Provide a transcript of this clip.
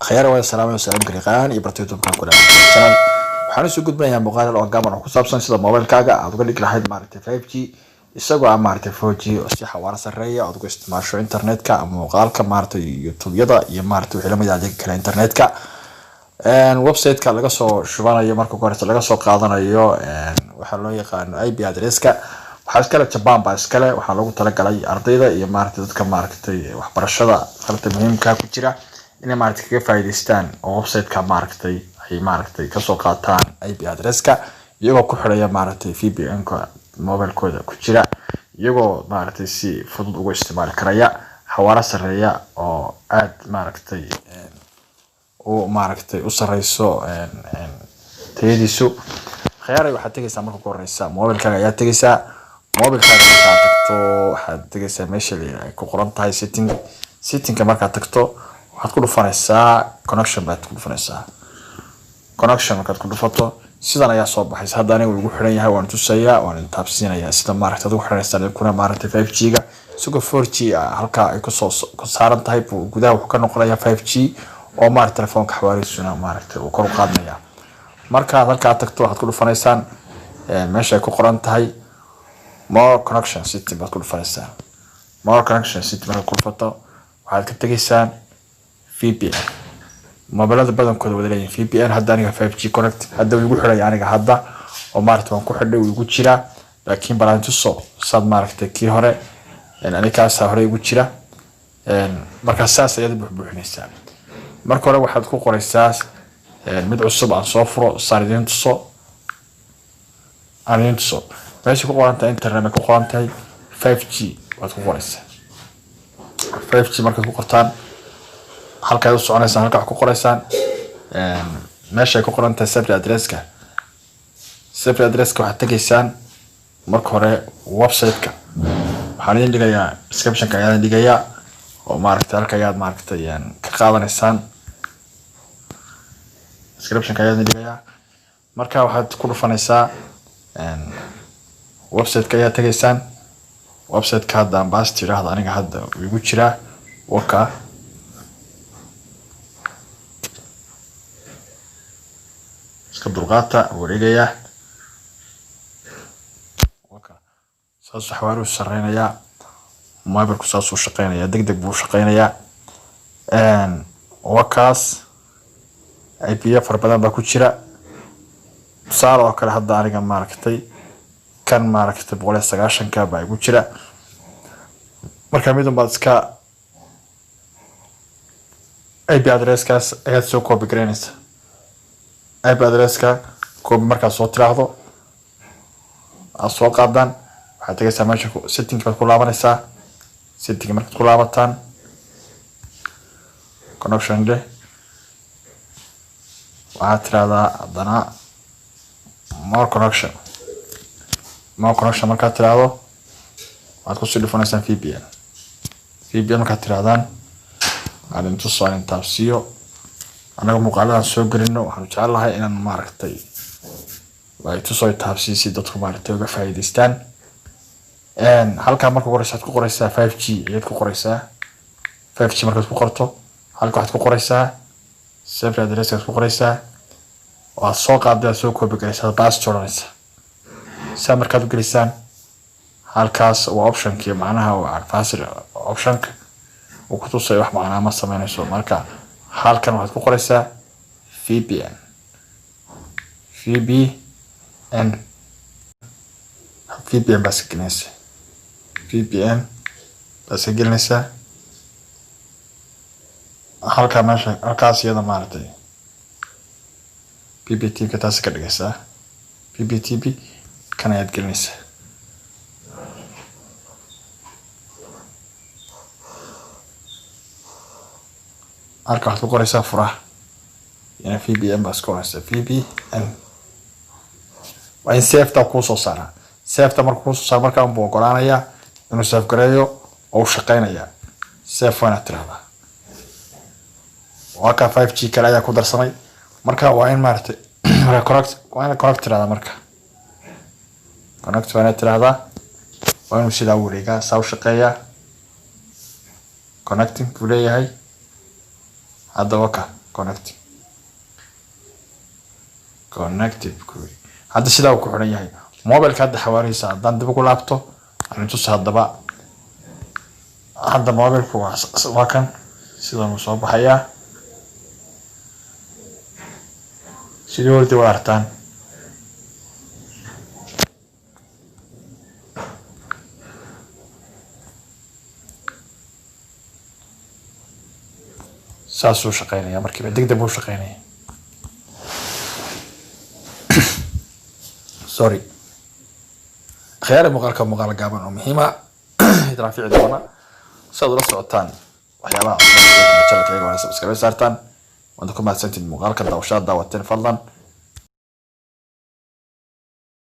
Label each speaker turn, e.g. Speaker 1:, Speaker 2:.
Speaker 1: Khayar waa salaam salaam gariqaan iyo bartay YouTube-ka ku dhaca channel. Waxaan soo gudbinayaa muuqaal oo gaaban oo ku saabsan sida mobilkaaga aad uga dhigi lahayd maaragtay 5G isagoo ah maaragtay 4G oo si xawaare sarreeya aad ugu isticmaasho internetka ama muuqaalka maaragtay YouTube-yada iyo maaragtay wixii la mid ah adeega kale internetka. Website-ka laga soo shubanayo marka ugu horeysa laga soo qaadanayo waxaa loo yaqaano IP address-ka waxaa iskale Japan baa iskale. Waxaa loogu talagalay ardayda iyo maaragtay dadka maaragtay waxbarashada qalabta muhiimka ku jira inay maaragtay kaga faa'iidaystaan oo website-ka maaragtay ay maaragtay kasoo qaataan IP address-ka iyagoo ku xidhaya maaragtay VPN-ka mobilkooda ku jira, iyagoo maaragtay si fudud ugu isticmaali karaya xawaare sarreeya oo aad maaragtay u maaragtay u sareyso tayadiisu. Khayaaray, waxaad tegaysaa marka ugu horeysa mobilkaaga ayaa tegaysaa. Mobilkaaga markaad tagto, waxaad tegaysaa meesha ay ku qoran tahay setting. Settingka markaad tagto, waxaad ku dhufanaysaa connection baad ku dhufanaysaa. Connection markaad ku dhufato, sidan ayaa soo baxaysa. Hadda aniga igu xiran yahay, waan tusayaa, waan taabsiinayaa sida maaragtay aad ugu xiranaysaa kuna maaragtay 5G-ga isagoo 4G ah halkaa ay kusoo ku saaran tahay buu gudaha wuxuu ka noqonayaa 5G oo maaragtay telefoonka xawaarihiisuna maaragtay uu kor u qaadmaya. Markaad halkaa tagto, waxaad ku dhufanaysaan meesha ay ku qoran tahay more connection setting baad ku dhufanaysaa. More connection setting markaad ku dhufato, waxaad ka tegaysaan VPN. Mobilada badankooda wada leeyihin VPN. Hadda aniga 5G connect hadda wuu igu xidhay aniga hadda oo maaragtay waan ku xidhay, wuu igu jiraa, laakiin balaan tuso saad maaragtay kii hore aniga kaasaa hore igu jira. Markaa saas ayaad buuxbuuxinaysaa. Marka hore waxaad ku qoraysaa mid cusub aan soo furo saan idiin tuso, aan idiin tuso meesha ku qoran tahay internet bay ku qoran tahay 5G waad ku qoraysaa. 5G markaad ku qortaan, halkaad u soconaysaan, halka wax ku qoraysaan meesha ay ku qoran tahay server address-ka. Server address-ka waxaad tegaysaan marka hore website-ka. Waxaan idin dhigayaa description-ka ayaan idin dhigayaa oo maaragtay halka ayaad maaragtay ka qaadanaysaan. Description-ka ayaan idin dhigayaa. Marka waxaad ku dhufanaysaa website-ka ayaa tegaysaan. Website-ka hadda aan baas tiraahdo aniga hadda wuu igu jiraa waka. Iska dulqaata, wareegayaa waka. Saasuu xawaaruhu sareynayaa mobilku, saasuu shaqeynayaa, deg deg buu shaqeynayaa. Wakaas IP fara badan baa ku jira. Tusaale oo kale hadda aniga maaragtay kan maaragtay 190-ka baa igu jira. Marka midun baad iska IP address-kaas ayaad soo copy garaynaysaa. IP address-ka copy markaad soo tiraahdo, aad soo qaadaan, waxaad tegaysaa meesha setting baad ku laabanaysaa. Setting markaad ku laabataan, connection dheh, waxaad tirahdaa haddana more connection. More connection markaad tiraahdo, waxaad kusii dhufanaysaan VPN. VPN markaad tirahdaan, aan idin tuso, aan idin taabsiiyo. Annaga muuqaaladan soo gelino waxaanu jecel lahay inaan maaragtay ay tuso ay taabsiyo si dadku maaragtay uga faa'iidaystaan. Halkaa marka ugu horeysa waxaad ku qoraysaa 5G ayaad ku qoraysaa. 5G markaad ku qorto, halka waxaad ku qoraysaa server address aad ku qoraysaa waad soo qaaday, aad soo copy garaysaa, paste odhanaysaa. Saa markaad u gelisaan halkaas waa optionkii, macnaha waa advanced optionka uu ku tusayo, wax macnaa ma sameynayso. Marka halkan waxaad ku qoraysaa VPN. VPN, VPN baa iska gelinaysaa. VPN baa iska gelinaysaa halkaa meesha halkaas iyada maaragtay PPTP ka taasi ka dhigaysaa. PPTP kan ayaad gelinaysaa. Halka waxaad ku qoraysaa furaha yana VPN baa iska qoraysaa. VPN waa in safeta kuu soo saaraa. Safeta markuu kuu soo saaro, markaa unbuu ogolaanayaa inuu save gareeyo oo u shaqeynayaa. Save waa inaad tirahdaa. Waa kaa 5G kale ayaa ku darsamay. Marka waa in maaragtay marka connect waa inaad connect tirahdaa. Marka connect waa inaad tirahdaa, waa inuu sidaa u wareegaa, saa u shaqeeyaa. Connecting buu leeyahay hadda waka. Connect, connected ku yiri. Hadda sidaa uu ku xidhan yahay mobilka. Hadda xawaarihiisa haddaan dib ugu laabto aan tusa. Haddaba hadda mobilku waa kan, sidan uu soo baxayaa. Sidii horta waa artaan. Saasuu shaqeynaya markiiba, deg deg buu shaqeynaya. Sorry khiyaari, muuqaalka muuqaal gaaban oo muhiima idin fici doona. Si aad ula socotaan waxyaabaha cusub ee channelka iyaga, waa subscribe saartaan. Waad ku mahadsantihiin muuqaalka daawashada daawateen. Fadlan.